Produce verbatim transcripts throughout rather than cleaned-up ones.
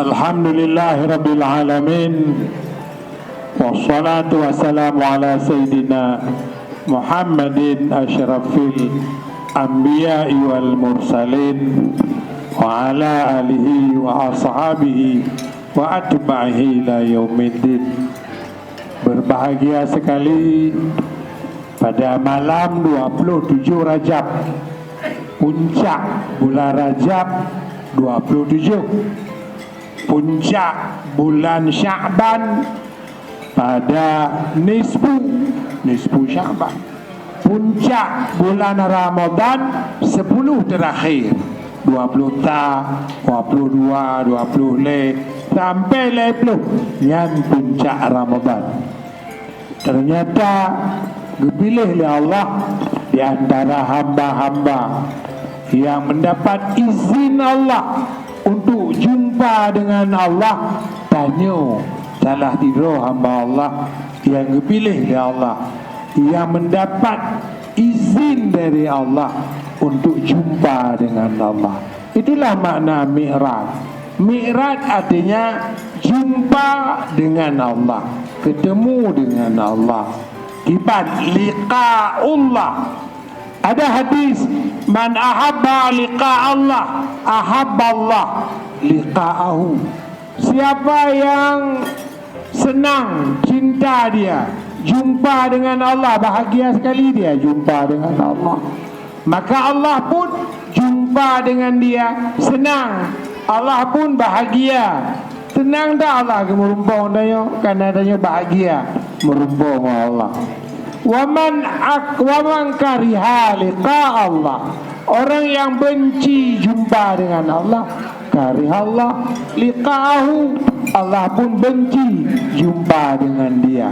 Alhamdulillahirabbil alamin. Wassalatu wassalamu ala sayyidina Muhammadin asyrafil anbiya'i wal mursalin, wa ala alihi wa ashabihi wa atba'ihi ila yaumiddin. Berbahagia sekali pada malam dua puluh tujuh Rajab, puncak bulan Rajab dua puluh tujuh, puncak bulan Sya'ban pada nisfu, nisfu Sya'ban, puncak bulan Ramadan sepuluh terakhir, dua puluh ta, dua puluh dua, dua puluh lé, sampai lé ploh, nyan puncak Ramadan. Ternyata geupiléh lé Allah di antara hamba-hamba yang mendapat izin Allah untuk jumpa dengan Allah. Tanyoe salah sidroe hamba Allah yang geupiléh lé Allah, yang mendapat izin dari Allah untuk jumpa dengan Allah. Itulah makna mi'raj. Mi'raj artinya jumpa dengan Allah, ketemu dengan Allah. Kiban liqa'ullah. Ada hadis, "Man ahabba liqa Allah, ahabballah liqa'ahu." Siapa yang senang, cinta dia jumpa dengan Allah, bahagia sekali dia jumpa dengan Allah, maka Allah pun jumpa dengan dia, senang. Allah pun bahagia. Senang dak Allah geumeurumpok tanyoe, karena tanyoe bahagia meurumpok ngon Allah. Wa man ak-, wa man kariha liqa Allah. Orang yang benci jumpa dengan Allah, karihallah liqa'ahu. Allah pun benci jumpa dengan dia.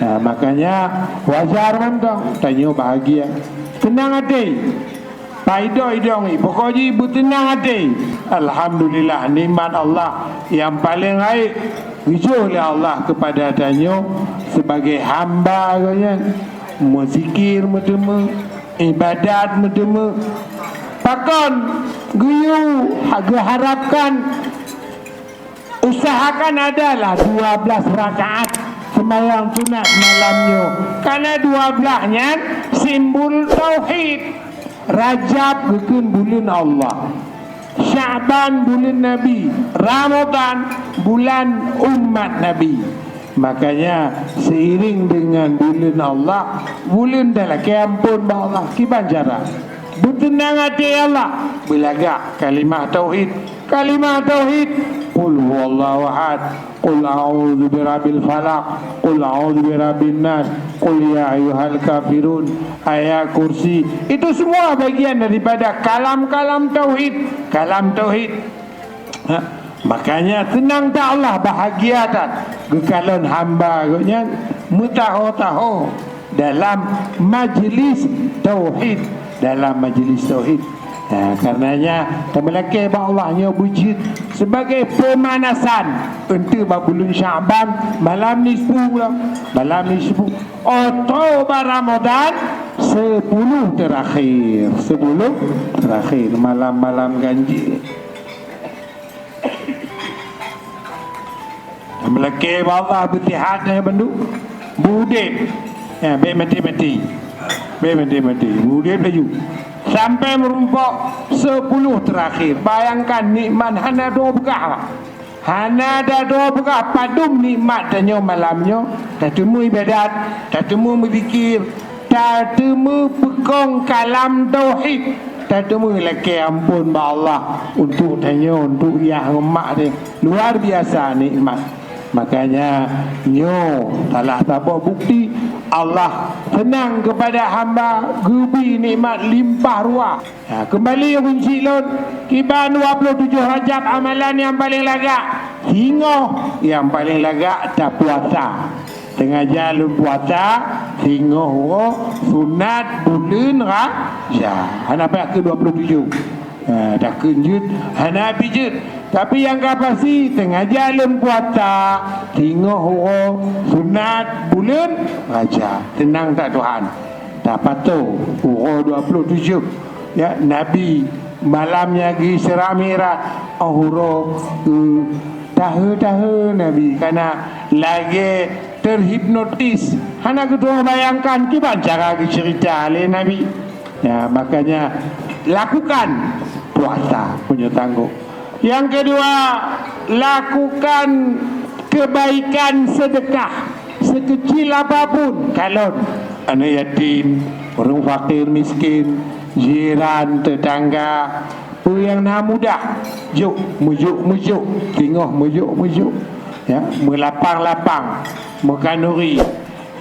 Nah, makanya wajar mantong tanyoe bahagia. Tenang até. Paido idong i, pokok jih beuteunang até. Alhamdulillah, nikmat Allah nyang paleng rayeuk geujok lé Allah keupada tanyoe sibagai hamba Gobnyan. Meuzikir meuteumé, ibadat meuteumé. Pakon geuyue ha-, geuharapkan Usahakan adalah dua belas rakaat seumayang sunat malam nyoe, karena dua belas nyan simbol tauhid. Rajab geukheun buleuen Allah, Sya'ban buleuen Nabi, Ramadan bulan umat Nabi. Makanya seiring dengan buleuen Allah, buleuen talakée amphon bak Allah. Kiban cara? Beuteunang até Allah, beulagak kalimah tauhid. Kalimah tauhid, qul huwallahu ahad, qul a'udzu birabbil falaq, qul a'udzu birabbin nas, qul ya ayyuhal kafirun, ayat kursi. Itu semua bagian daripada kalam-kalam tauhid. Kalam tauhid. Ha, makanya seunang that Allah, bahagia that geukalon hamba Gobnyan meutaho-taho dalam majlis tauhid, dalam majlis tauhid. Ha, karenanya, tameulakée bak Allah nyoe beujeuet sebagai pemanasan untuk bak buleuen Sya'ban, malam nisfu lah, malam nisfu. Atau bak Ramadan, sepuluh terakhir, sepuluh terakhir, malam-malam ganjil. Meulakée bak Allah beusihat nyan bandum. Beuudeb. Ya, bék maté-maté. Bék maté-maté. Beuudeb laju. Sampai meurumpok sepuluh terakhir. Bayangkan nikmat hana droe peugah. Hana droe peugah padum nikmat tanyoe malam nyoe. Tateumé ibadat, tateumé meuzikir, tateumé peukong kalam tauhid, tateumé lakée amphon bak Allah untuk tanyoe, untuk yah ngon mak teuh. Luar biasa nikmat. Makanya nyoe salah saboh bukti Allah seunang keupada hamba, geubri nikmat limpah ruah. Ha, keumbali keu kunci lôn, kiban dua puluh tujoh Rajab amalan nyang paleng lagak, singoh nyang paleng lagak tapuasa. Teungaja lôn puasa singoh uroe sunat buleuen Rajab. Hana payah keu dua puluh tujoh. Ha, takheun jeuet, hana pih jeuet. Tapi nyang ka pasti, teungaja lôn puasa singoh uroe sunat buleuen Rajab. Seunang that Tuhan. Tapato uroe dua puluh tujoh. Ya, Nabi malam nyang geuisra Mi'raj, Uroe, eh, tahe-tahe Nabi kana lagée terhipnotis, hana geutuwoe bayangkan kiban cara geuceurita lé Nabi. Ya, makanya lakukan puasa punya tanggung. Yang kedua, lakukan kebaikan sedekah sekecil apapun, kalon aneuk yatim, ureuëng fakir miskin, jiran, tetangga, peue nyang na mudah, jok, meujok-meujok, singoh meujok-meujok, ya, meulapang-lapang, meukanuri.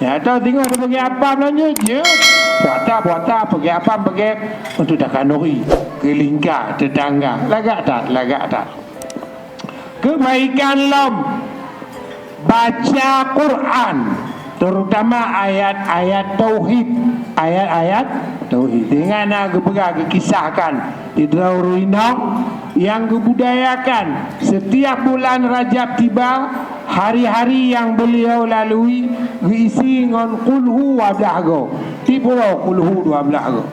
Ya, atau singoh tapeugét apam lanjut, jeuet. Puasa-puasa, peugét apam, peugét untuk takanuri, keulingka, tetangga. Lagak that, lagak that. Kebaikan lom baca Quran, terutama ayat-ayat tauhid, ayat-ayat tauhid. Dengan na geupeugah, geukisahkan di droe ureuëng inong nyang geubudayakan setiap bulan Rajab tiba, hari-hari yang beliau lalui geuisi ngon kulhu dua blah go. Tiep uroe kulhu dua blah go.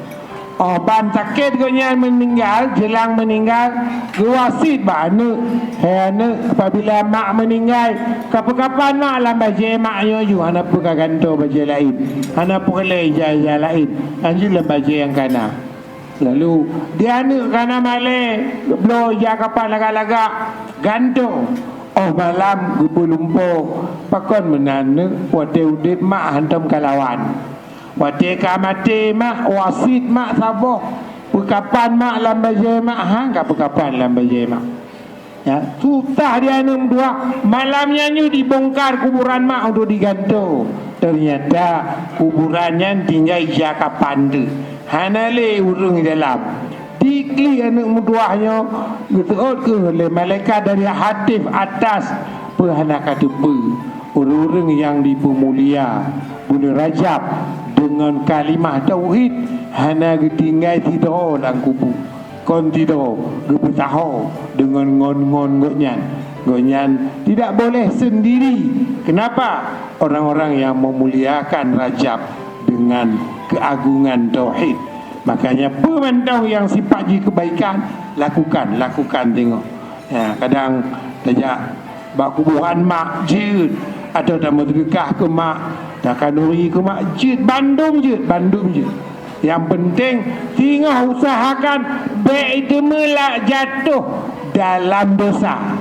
Oh, ban sakét gobnyan meuninggai, jeulang meuninggai, geuwasiet bak aneuk, "Hai aneuk, apabila mak meuninggai, kapeukapan mak lam bajée mak nyoe ju, hana peue kagantoe bajée laén, hana peureulée ija-ija laén, hanjeuet lam bajée nyang kana." Lalu, di aneuk kana malée, bloe ija kapan lagak-lagak, gantoe. Oh malam geupeulumpoe, pakon meunan neuk, watée udeb mak hantom kalawan. Watée ka maté mak, wasiet mak saboh, peukapan mak lam bajée mak, han kapeukapan lam bajée mak. Ya, susah di aneuk meutuah. Malam nyan nyoe dibongkar kuburan mak untuk digantoe. Ternyata kuburan nyan tinggai ija kapan teuk. Hana lé ureuëng di dalam. Diklik aneuk meutuah nyoe, geuseuôt kheueh lé malaikat dari hatif atas, peue hana kateupeue. Ureuëng-ureuëng nyang dipeumulia buleuen Rajab deungon kalimah tauhid hana geutinggai sidroe lam kubu. Kon sidroe geupeusaho deungon ngon-ngon gobnyan. Gobnyan tidak boleh sendiri. Kenapa? Orang-orang yang memuliakan Rajab dengan keagungan tauhid. Makanya, peue mantong nyang sifat jih kebaikan, lakukan, lakukan tengok. Ya, kadang tajak bak kuburan mak jeuet, atau tameuseudeukah keu mak, takanuri keu mak jeuet, bandum jeuet, bandum jeuet. Nyang penting, singoh usahakan bék iteumé lak jatuh dalam dosa.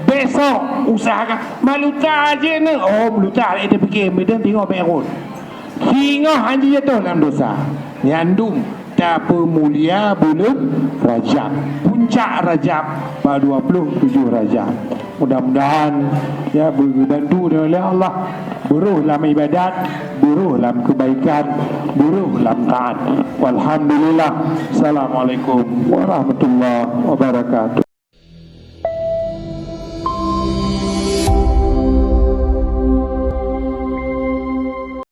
Besok usahakan, maluta jeuet neu, oh, maluta lé teupike, meudeun singoh bék rhot. Singoh hanjeuet jatuh lam dosa. Nyan dum tapeumulia buleuen Rajab. Puncak Rajab bak dua puluh tujuh Rajab. Mudah-mudahan, ya, geubantu oleh Allah, beurôh lam ibadat, beurôh lam kebaikan, beurôh lam taat. Walhamdulillah. Assalamualaikum warahmatullahi wabarakatuh.